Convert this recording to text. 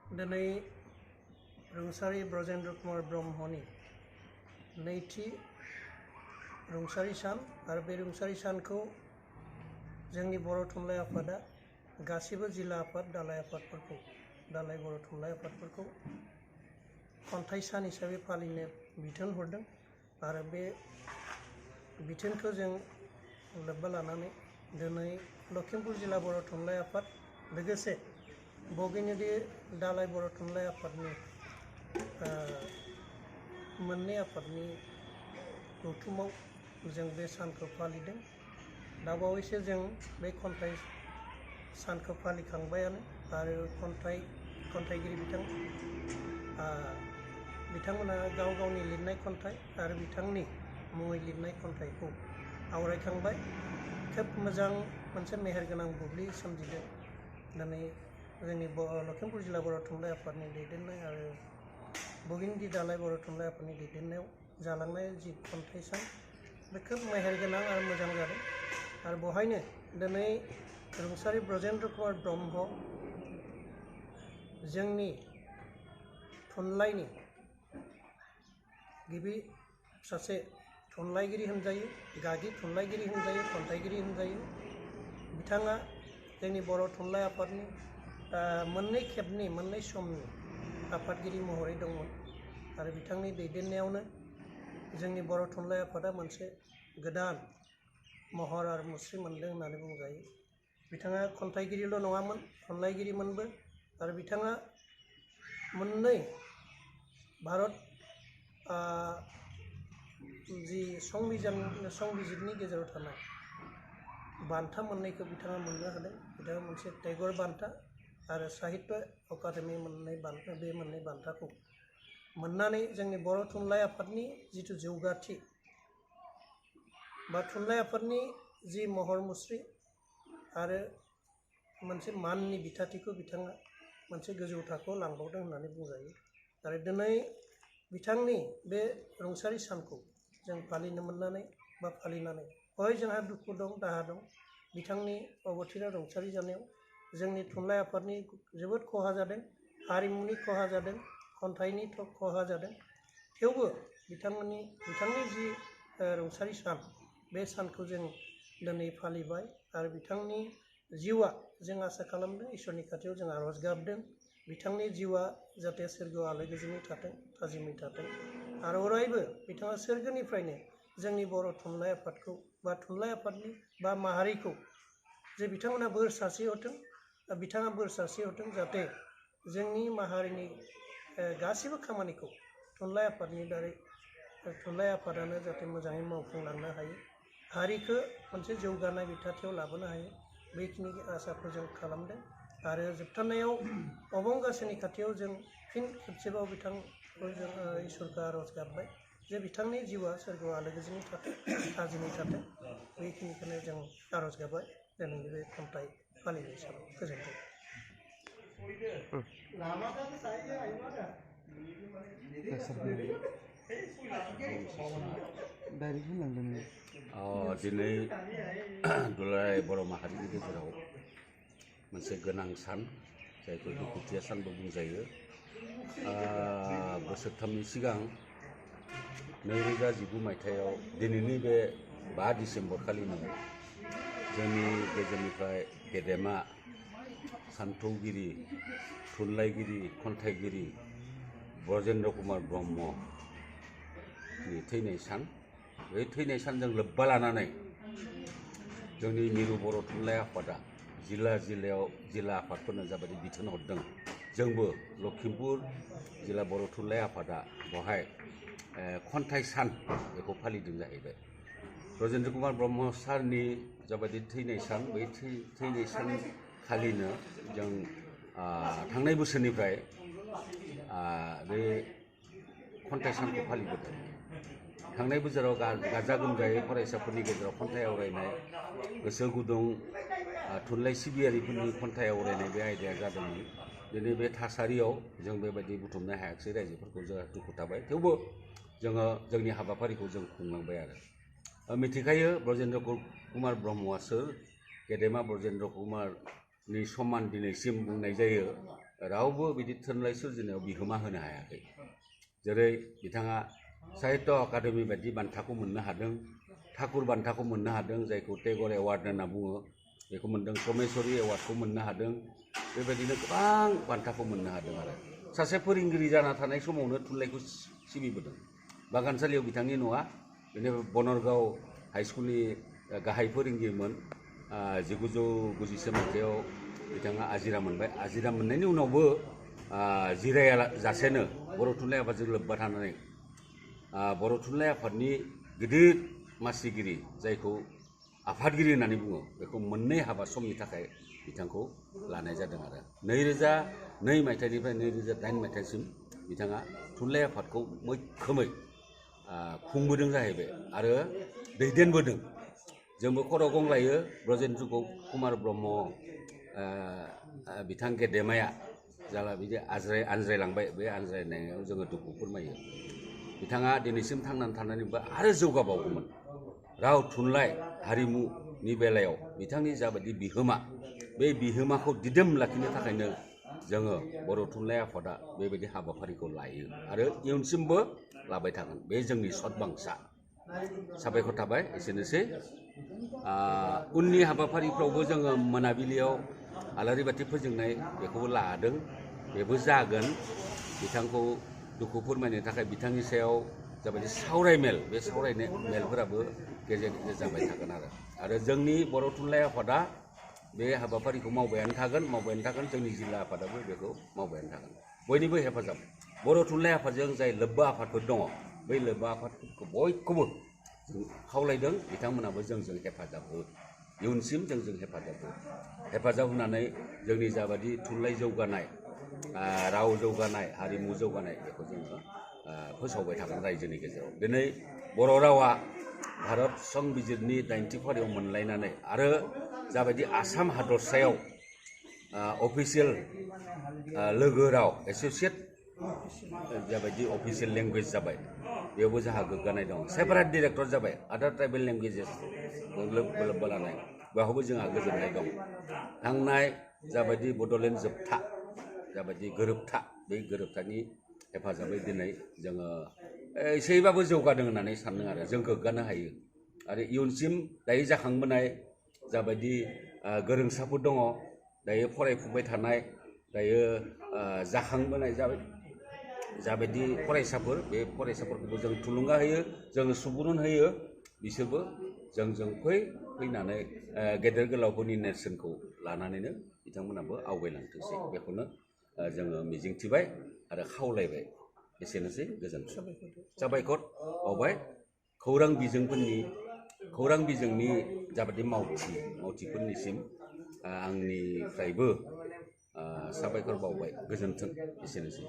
दिनै रुंसारि ब्रजेन्द्र कुमार ब्रह्मनि नैथि रुंसारि सान आरो बे रुंसारि सानखौ जोंनि बर' थुनलाइ आफादा गासिबो जिल्ला आफाद दालाइ आफादफोरखौ दालाइ बर' थुनलाइ आफादफोरखौ खन्थाइ सान हिसाबै फालिनो बिथोन हरदों आरो बे बिथोनखौ जों लोब्बा लानानै दिनै लखिमपुर जिल्ला बर' थुनलाइ आफाद लोगोसे बगिनिदि दालाइ बर' थुनलाइ आफादनि मोननै आफादनि गौथुमाव जों बे सानखौ फालिदों। दाबावैसो जों बे खन्थाइ सानखौ फालिखांबायानो आरो खन्थाइगिरि बिथांमोना गाव गावनि लिरनाय खन्थाइ आरो बिथांनि मुङै लिरनाय खन्थाइखौ आवरायखांबाय। खोब मोजां मोनसे मेहेरगोनां बुब्लि सोमजिदों दिनै जोंनि लखिमपुर जिल्ला बर' थुनलाइ आफादनि दैदेननाय आरो बगिनिदि दालाइ बर' थुनलाइ आफादनि दैदेननायाव जालांनाय जि खन्थाइ सान बे खोब मेहेरगोनां आरो मोजां जादों आरो बेवहायनो दिनै रुंसारि ब्रजेन्द्र कुमार ब्रह्म जोंनि थुनलाइनि गिबि सासे थुनलाइगिरि होनजायो, गागि थुनलाइगिरि होनजायो, खन्थाइगिरि होनजायो। बिथाङा जोंनि बर' थुनलाइ आफादनि मोननै समनि आफादगिरि महरै दंमोन आरो बिथांनि दैदेननायावनो जोंनि बर' थुनलाइ आफादा मोनसे गोदान महर आरो मुस्रि मोनदों होननानै बुंजायो। बिथाङा खन्थाइगिरिल' नङामोन, थुनलाइगिरिमोनबो आरो बिथाङा मोननै भारत जि संबिजितनि गेजेराव थानाय बान्था मोननैखौ बिथाङा मोननो हादों। बिथाङा मोनसे टेगर बान्था आरो साहित्य अकादेमि बे मोननै बान्थाखौ मोननानै जोंनि बर' थुनलाइ आफादनि जिथु जौगाथि बा थुनलाइ आफादनि जि महर मुस्रि आरो मोनसे माननि बिथाथिखौ बिथाङा मोनसे गोजौ थाखोआव लांबावदों होननानै बुंजायो। आरो दिनै बिथांनि बे रुंसारि सानखौ जों फालिनो मोननानै बा फालिनानै हय जोंहा दुखु दं, दाहा दं। बिथांनि अबथिरा रुंसारि जानायाव जोंनि थुनलाइ आफादनि जोबोद खहा जादों, हारिमुनि खहा जादों, खन्थाइनि खहा जादों। थेवबो बिथांनि जि रुंसारि सान बे सानखौ जों दिनै फालिबाय आरो बिथांनि जिउआ जों आसा खालामदों, इसोरनि खाथियाव जों आरज गाबदों बिथांनि जिउआ जाहाथे सोरगोआव आलो गोजोनै थाथों, थाजिमै थाथों आरो अरायबो बिथाङा सोरगोनिफ्रायनो जोंनि बर' थुनलाइ आफादखौ बा थुनलाइ आफादनि बा माहारिखौ जे बिथांमोना बोर सारस्रिहरथों, बिथाङा बोर सारस्रिहरथों जाहाथे जोंनि माहारिनि गासिबो खामानिखौ थुनलाइ आफादनि दारै थुनलाइ आफादानो जाहाथे मोजाङै मावफुंलांनो हायो, हारिखौ मोनसे जौगानाय बिथाथियाव लाबोनो हायो, बेखिनि आसाखौ जों खालामदों। आरो जोबथारनायाव अबंगासेनि खाथियाव जों फिन खेबसेबाव बिथांखौ जों इसोरखौ आरज गाबबाय जे बिथांनि जिउआ सोरगोआव आलो गोजोनै थाथों, थाजिमै थाथों। बेखिनिखौनो जों आरज गाबबाय दिनैनि बे खन्थाइ फालिनाय सानाव। गोजोन्थों। दिनै दुलाराय बर' माहारिनि गेजेराव मोनसे गोनां सान, जायखौ दुखुथिया सानबो बुंजायो। बोसोरथामनि सिगां 2019 मायथाइयाव दिनैनि बे 5 डिसेम्बर खालिनो जोंनि गेजेरनिफ्राय गेदेमा सान्थौगिरि, थुनलाइगिरि, खन्थाइगिरि ब्रजेन्द्र कुमार ब्रह्मनि थैनाय सान। बे थैनाय सानजों लोब्बा लानानै जोंनि मिरु बर' थुनलाइ आफादा जिल्ला आफादफोरनो जाबायदि बिथोन हरदों, जोंबो लखिमपुर जिल्ला बर' थुनलाइ आफादा बेवहाय खन्थाइ सान बेखौ फालिदों जाहैबाय। ब्रजेन्द्र कुमार ब्रह्म सारनि जाबायदि थैनाय सान, बै थैनाय सान खालिनो जों थांनाय बोसोरनिफ्राय बे खन्थाइ सानखौ फालिबोदों। थांनाय बोसोराव गाजा गोमजायै फरायसाफोरनि गेजेराव खन्थाइ आवरायनाय, गोसो गुदुं थुनलाइ सिबियारिफोरनि खन्थाइ आवरायनाय बे आयदाया जादोंमोन। दिनै बे थासारियाव जों बेबायदि बुथुमनो हायाखिसै, रायजोफोरखौ जोंहा दुखु थाबाय। थेवबो जोङो जोंनि हाबाफारिखौ जों खुंलांबाय आरो मिथिखायो ब्रजेन्द्र कुमार ब्रह्मआ सोर। गेदेमा ब्रजेन्द्र कुमारनि समान दिनैसिम बुंनाय जायो रावबो बिदि थुनलाइ सोरजिनायाव बिहोमा होनो हायाखै जेरै बिथाङा साहित्य एकाडेमि बायदि बान्थाखौ मोननो हादों ठाकुर बान्थाखौ मोननो हादों जायखौ टेगर एवार्ड होनना बुङो बेखौ मोनदों समेश्वरी एवार्डखौ मोननो हादों बेबायदिनो गोबां बान्थाखौ मोननो हादों आरो सासे फोरोंगिरि जाना थानाय समावनो थुनलाइखौ सिबिबोदों बागानसालियाव बिथांनि न'आ बेनिफ्राय बनरगाव हाइस्कुलनि गाहाय फोरोंगिरिमोन 1990 मायथाइयाव बिथाङा आजिरा मोनबाय आजिरा मोननायनि उनावबो जिरायाजासेनो बर' थुनलाइ आफादजों लोब्बा थानानै बर' थुनलाइ आफादनि गिदिर मासिगिरि जायखौ आफादगिरि होननानै बुङो बेखौ मोननै हाबा समनि थाखाय बिथांखौ लानाय जादों आरो 2002 मायथाइनिफ्राय 2008 मायथाइसिम बिथाङा थुनलाइ आफादखौ मैखोमै खुंबोदों जाहैबाय आरो दैदेनबोदों जोंबो खर' गंलायो ब्रजेन्द्र कुमार ब्रह्म बिथां गेदेमाया जाला बिदि आनज्रायलांबाय बे आनज्रायनायाव जोङो दुखु फोरमायो बिथाङा दिनैसिम थांनानै थानानैबो आरो जौगाबावगौमोन राव थुनलाइ हारिमुनि बेलायाव बिथांनि जाबायदि बिहोमा बे बिहोमाखौ दिदोम लाखिनो थाखायनो जोङो बर' थुनलाइ आफादा बेबायदि हाबाफारिखौ लायो आरो इयुनसिमबो लाबाय थागोन बे जोंनि सदबांसा साबायखर थाबाय एसेनोसै उननि हाबाफारिफ्रावबो जोङो मोनाबिलियाव आलारि बाथि फोजोंनाय बेखौबो लादों बेबो जागोन बिथांखौ दुखु फोरमायनो थाखाय बिथांनि सायाव जाबायदि सावरायमेल बे सावरायनाय मेलफोराबो गेजेर गेजेर जाबाय थागोन आरो जोंनि बर' थुनलाइ आफादा बे हाबाफारिखौ मावबायानो थागोन जोंनि जिल्ला आफादाबो बेखौ मावबायानो थागोन बयनिबो हेफाजाब बर' थुनलाइ आफादजों जाय लोब्बा आफादफोर दङ बै लोब्बा आफादफोरखौ बयखौबो जों खावलायदों बिथांमोनाबो जोंजों हेफाजाब हो इयुनसिम जोंजों हेफाजाब होनानै जोंनि जाबायदि थुनलाइ जौगानाय राव जौगानाय हारिमु जौगानाय बेखौ जोङो फोसावबाय थागोन रायजोनि गेजेराव दिनै बर' रावा भारत संबिजिरनि 90 फारियाव मोनलायनानै आरो जाबायदि आसाम हादरसायाव अफिसियेल लोगो राव एस'सियेट जाबायदि अफिसियेल लेंगुवेज जाबाय बेयावबो जोंहा गोग्गानाय दं सेपारेट डिरेक्टर जाबाय आदार ट्राइबेल लेंगुवेजेस लोब्बा लानाय बेवहायबो जोंहा गोजोननाय दं थांनाय जाबायदि बड'लेण्ड जोबथा जाबायदि गोरोबथा बे गोरोबथानि हेफाजाबै दिनै जोङो एसेबाबो जौगादों होननानै सानदों आरो जों गोग्गानो हायो आरो इयुनसिम दायो जाखांबोनाय जाबायदि गोरोंसाफोर दङ दायो फरायफुबाय थानाय दायो जाखांबोनाय जाबायदि फरायसाफोर बे फरायसाफोरखौबो जों थुलुंगा होयो जों सुबुरुन होयो बिसोरबो जोंजों फैनानै गेदेर गोलावफोरनि नेरसोनखौ लानानैनो बिथांमोनाबो आवगायलांथोंसै बेखौनो जोङो मिजिंथिबाय आरो खावलायबाय एसेनोसै गोजोन्थों साबायखर बावबाय खौरां बिजोंनि जाबायदि मावथिफोरनिसिम आंनिफ्रायबो साबायखर बावबाय गोजोन्थों एसेनोसै